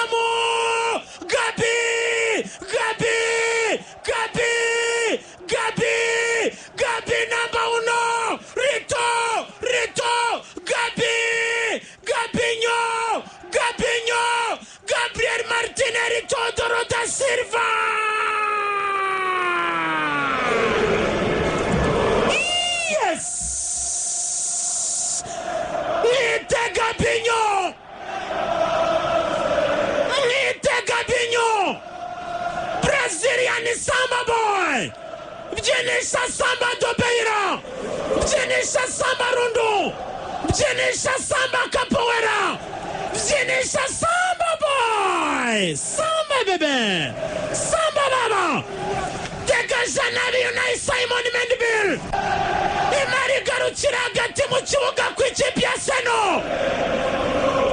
izamu. Gabi, Gabi, Gabi, Gabi, Gabi, number uno, rito rito, Gabi, Gabinho, Gabinho, Gabriel Martinelli Teodoro da Silva. Yes, mwite Gabinho, mwite Gabinho, Brazilian Samba Boy, byinisha samba dobeira, byinisha samba rundu, byinisha samba capoeira, byinisha samba boy, samba bebe, samba baba. Degaja nabi Unai Simon Mendivil, imari igarukira hagati mu kibuga ku ikipe ya Seno.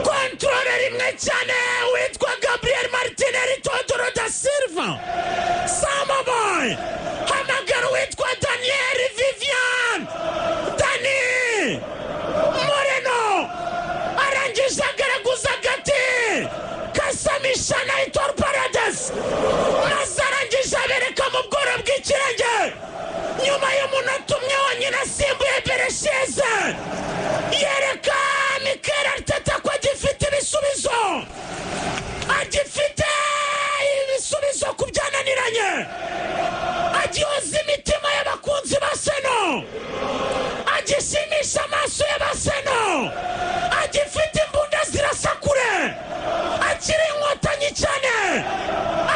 Contrôle rimwe cyane, witwa Gabriel Martinelli Todoro da Silva, Samba Boy, hamagara uwitwa Daniel Vivian Dani Moreno, arangije agaragaza agati kasamisha na Aitor Paredes, maze arangije abereka mu bworo bw'ikirenge. Nyuma y'umunota umwe wonyine asimbuye Beresheze, yereka Mikel Arteta ko agifite ibisubizo, agifite ibisubizo ku byananiranye, agihoza imitima y'abakunzi ba Seno, agishimisha amaso y'abaseno, agifite imbunda zirasa kure, akiri inkotanyi cyane,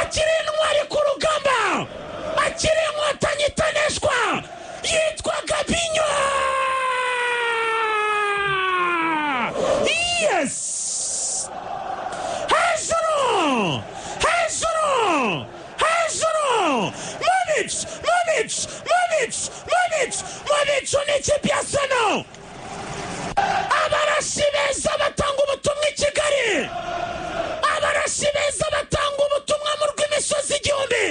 akiri intwari ku rugamba, akiri inkotanyi itaneshwa, yitwa Gabinho. Yes, hejuru, hejuru, hejuru, mu bicu, mu bicu, mu bicu, mu bicu, mu bicu n'ikipe ya Seno. Abarashi beza batanga ubutumwa i Kigali, abarashi beza batanga ubutumwa mu rw'imisozi igihumbi,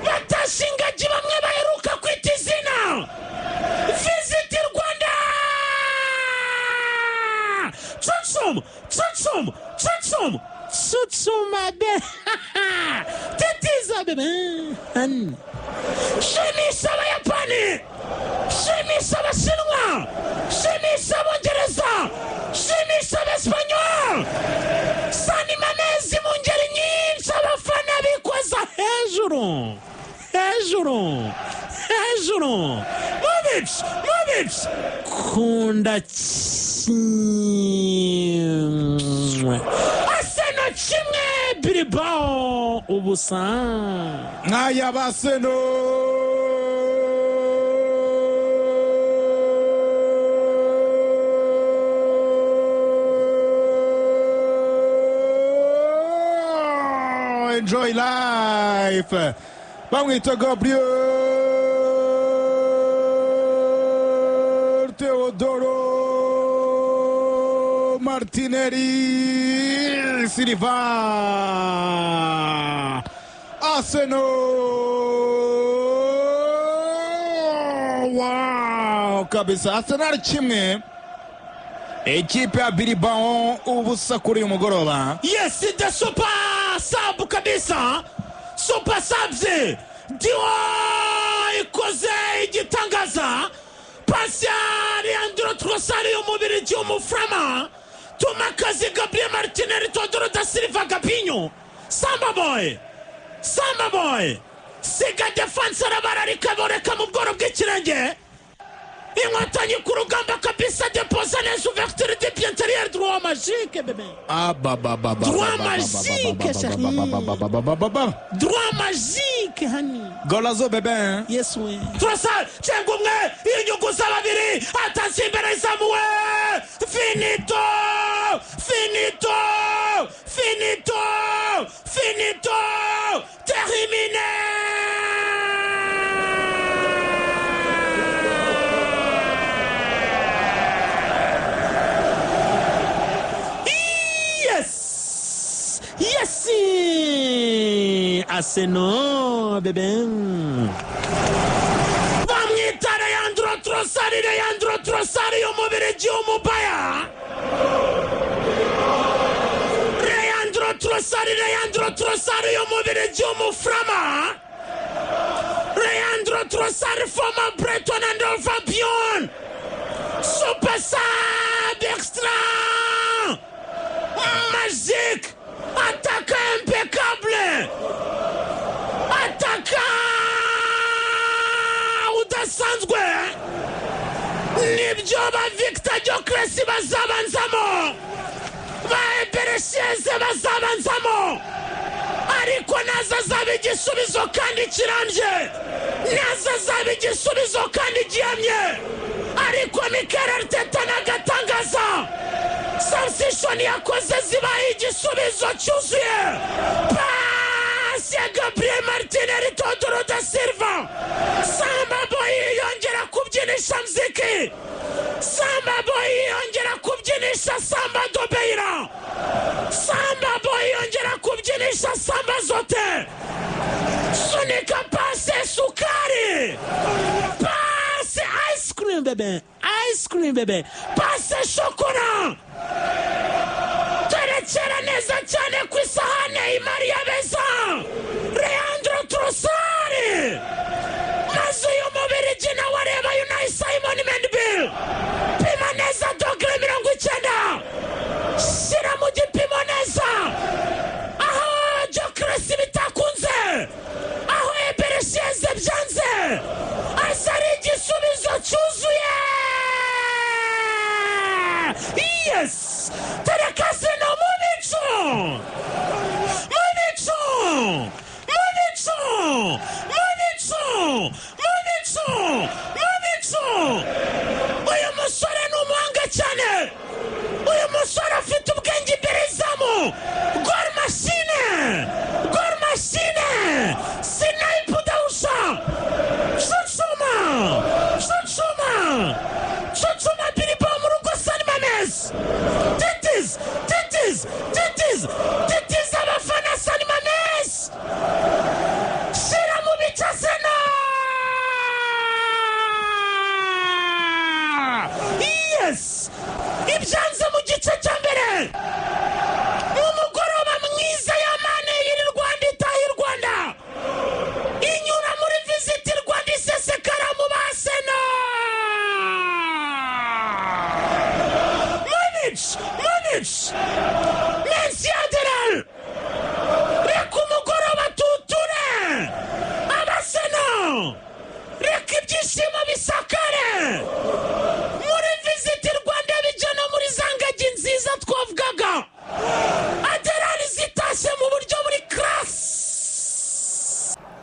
batashe ingagi bamwe baheruka kwita izina. Visit Rwanda, cucum cucum cucum cucuma be, titiza bebe, shimisha Abayapani, shimisha Abashinwa, shimisha Abongereza, shimisha Abesipanyol, sanima mezi mu ngeri nyinshi, abafana bikoza hejuru, hejuru, hejuru, mu bicu, mu bicu, kunda kimwe, Arsenal 1, Bilbao 0. Nk'aya baseno. Enjoy life, bamwita Gabriel Teodoro Martinelli Silva. Arsenal, wow kabisa, Arsenal 1, ikipe ya Bilbao 0 kuri uyu mugoroba. Yes, the super sub kabisa, super subs diwa ikoze igitangaza. Pasi ya Leandro Trossard y'umubirigi w'umuframa, tumakazi Gabriel Martinelli Todoro da Silva, Gabinho, Samba Boy, Samba Boy, siga defense, arabararika, boreka mu bworo bw'ikirenge, inkotanyi ku rugamba kabisa, deposa neza, ouverture de pied intérieur droit magique bebe, droit magique chéri, droit magique hani. Golazo bebe. Yes we. Trossard cenga umwe, inyungu za babiri, atasi imbere izamuwe, finito, finito, finito, finito, terminé. Yes, yes, Arsenal bebe, bamwita Leandro Trossard, Leandro Trossard y'umubirigi w'umubaya, Leandro. Trossard, Leandro Trossard, uyu Mubirigi w'umufurama, Leandro Trossard, former Brighton and Hove Albion, super sub extra magique, attaque impeccable, ataka udasanzwe. Nibyo, ba Victor Gyökeres bazabanzamo, ba Eberechi Eze bazabanzamo, ariko naza azaba igisubizo kandi kirambye, naza azaba igisubizo kandi gihamye. Ariko Mikel Arteta n'agatangaza, substitution yakoze zibaye igisubizo cyuzuye. Pasi ya Gabriel Martinelli, Todoro da Silva, Samba Boy yongera kubyinisha mziki, Samba Boy yongera kubyinisha Samba Dobeira, Samba Boy yongera kubyinisha Samba zote. Sunika pase sukari, pase ice cream bebe, ice cream bebe, pase shokora, terekera neza cyane ku isahane imari ya beza Leandro Trossard. Maze uyu Mubirigi nawe areba Unai Simon Mendivil, pima neza dogere 90, shyira mu gipimo neza. Aho Gyökeres bitakunze, aho Eberechi Eze byanze, aza ari igisubizo cyuzuye. Yes, terekazino mu bicu, mu bicu, mu bicu, mu bicu, mu bicu, mu bicu. Uyu musore ni umuhanga cyane, uyu musore afite ubwenge imbere y'izamu. Goal machine, goal machine, snipe dawusha, cucuma, cucuma, cucuma, Bilbao mu rugo, San Mames, titiz, titiz, titiz, titiz abafana San Mames, shyira mu bice Arsenal. Yes, ibyanze mu gice cya mbere, mu mugoroba mwiza y'amane y'iri Rwanda itaha i Rwanda, inyura muri Visit Rwanda, isesekara mu basena. Munich, Munich, Mensi Aderal, reka umugoroba tuture abasena, reka ibyishimo bisakare muri Visit Rwanda, bijya no muri za ngagi nziza twavugaga, Aderari zitashye mu buryo buri class.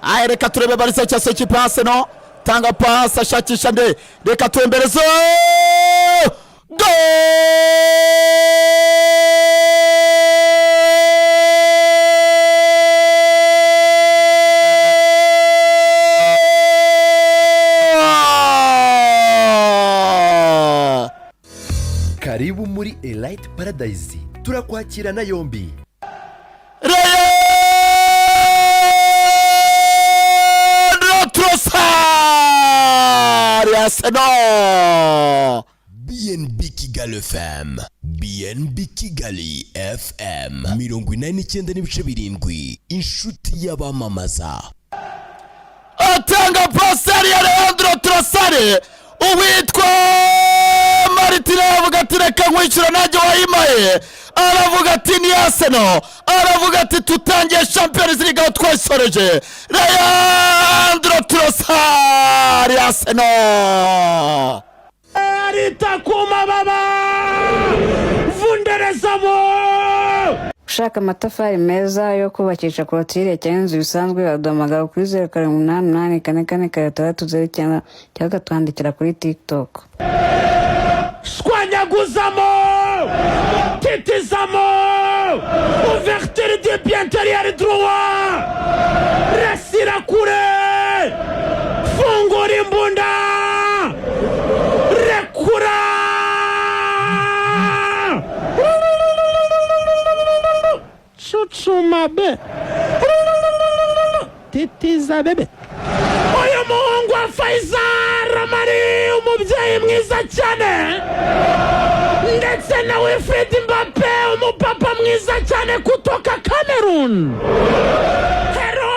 Aya, reka turebe Barça cyangwa se ikipe ya Arsenal. Tanga pasi, ashakisha nde? Reka turembereze. Goal! Karibu muri Elite Paradise, turakwakirana yombi. Leandro Trossard, Arsenal! BNB Kigali FM, BNB Kigali FM 89.7, inshuti y'abamamaza. Atanga pasi ya Leandro Trossard, uwitwa Martin aravuga ati: "Reka nkwishyura nanjye wayimaye." Aravuga ati: "Ni Arsenal." Aravuga ati: "Tutangiye Champions League aho twayisoreje." Leandro Trossard, Arsenal! Arita ku mababa, vunderezamo. Ushaka amatafari meza yo kubakisha clôture cyangwa inzu bisanzwe, waduhamagara kuri 0788444609 cyangwa ukatwandikira kuri TikTok. Shwanyaguzamo, titizamo, ouverture du pied intérieur droit, resira kure, fungura imbunda, rekura. Cucuma be, titiza bebe, uyu muhungu afashe. Faiza Ramari, umubyeyi mwiza cyane, ndetse na Wilfried Mbappe, umupapa mwiza cyane kutoka Cameroon. Hello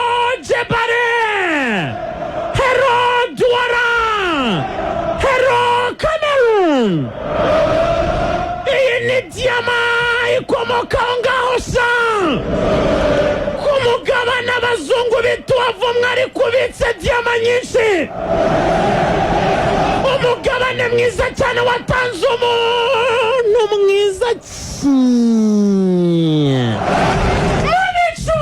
Jebare, hello Douala, hello Cameroon. Iyi ni diyama ikomoka aho ngaho sa ku mugabane abazungu bituwavumwe, ariko ubitse diyama nyinshi, umugabane mwiza cyane watanze umuntu mwiza cyane. Mu bicu,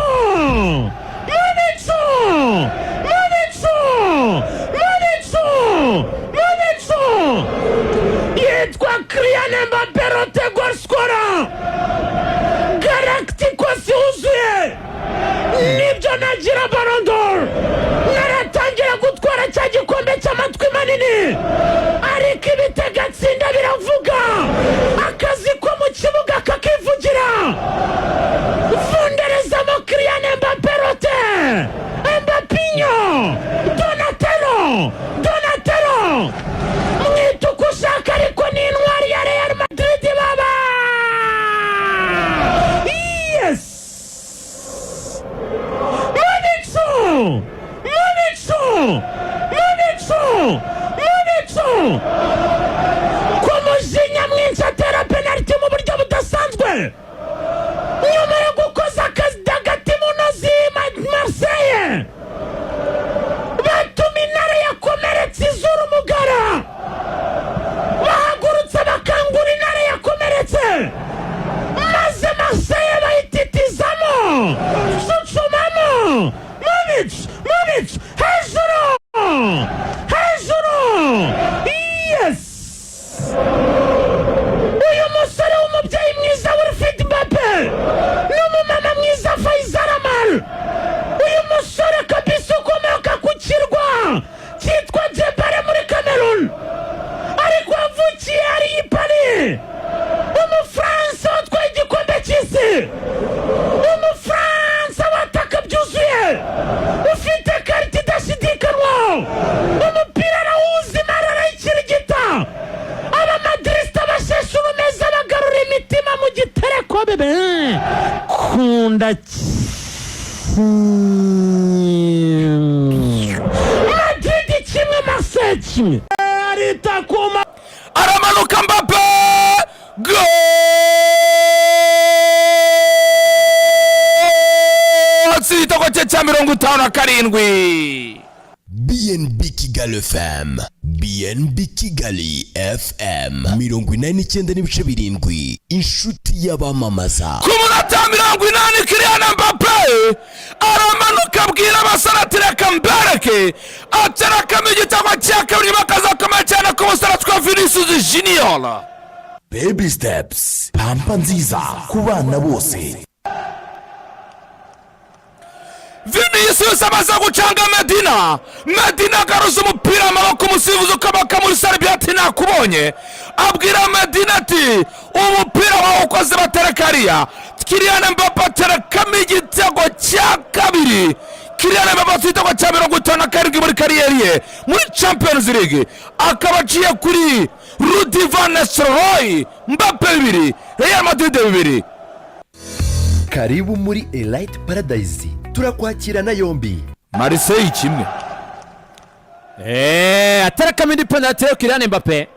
mu bicu, mu bicu, mu bicu, mu bicu, yitwa Kylian Mbappe, le goal scorer, Galacticos yuzuye. Nibyo, nagira Ballon d'Or, naratangira gutwara cya gikombe cy'amatwi manini, ariko ibitego atsinda biravuga, akazi ko mu kibuga kakivugira. Vunderezamo Kylian Mbappe, rote Mbappinho, Donatello, Donatello, mwita uko ushaka, ariko ni intwari ya Real Madrid baba. Yes, mu bicu, mu bicu, mu bicu, mu bicu, ku mujinya mwinshi atera penaliti mu buryo budasanzwe nyuma yo gukoza akazi hagati mu ntozi Marseille, batuma intare yakomeretse izura umugara. Bahagurutse bakangura intare yakomeretse, maze Marseille bayititizamo, cucumamo, mu bicu, mu bicu, hejuru, hejuru. Yes, uyu musore w'umubyeyi mwiza Wilfried Mbappe n'umumama mwiza Faiza Ramal, uyu musore kabisa ukomoka ku kirwa cyitwa Jebare muri Cameroon, ariko wavukiye hariya i Paris, Umufaransa watwaye igikombe cy'isi, Umufaransa wataka byuzuye, ufite qualité idashidikanwa, umupira arawuzi, imara arayikirigita. Abamadirisita basheshe urumeza, bagarura imitima mu gitereko. Bebe kunda kimwe, Madrid 1, Marseille 1. Arita kuma. Aramanuka Mbappe, goal! Igitego cye cya 57. BNB Kigali FM, BNB Kigali FM, 89.7, inshuti y'abamamaza. Ku munota 80, Kylian Mbappe aramanuka, abwira abasore ati: "Reka mbereke." Aterekamo igitego cya kabiri, bakazakomeye cyane ku musore twa Vinicius Junior. Baby Steps, pampa nziza ku bana bose. Vinicius amaze gucanga Medina, Medina agaruza umupira amaboko, umusifuzi ukabaka muri serviette, nakubonye. Abwira Medina ati: "Umupira wawe ukoze." Batereka hariya, Kylian Mbappe aterekamo igitego cya kabiri. Kylian Mbappe afite igitego cya 57 muri carrière ye muri Champions League, akaba aciye kuri Ruud van Nistelrooy. Mbappe 2, Real Madrid 2. Karibu muri Elite Paradise, turakwakirana yombi. Marseille 1. Aterekamo indi penaliti yo Kylian Mbappe.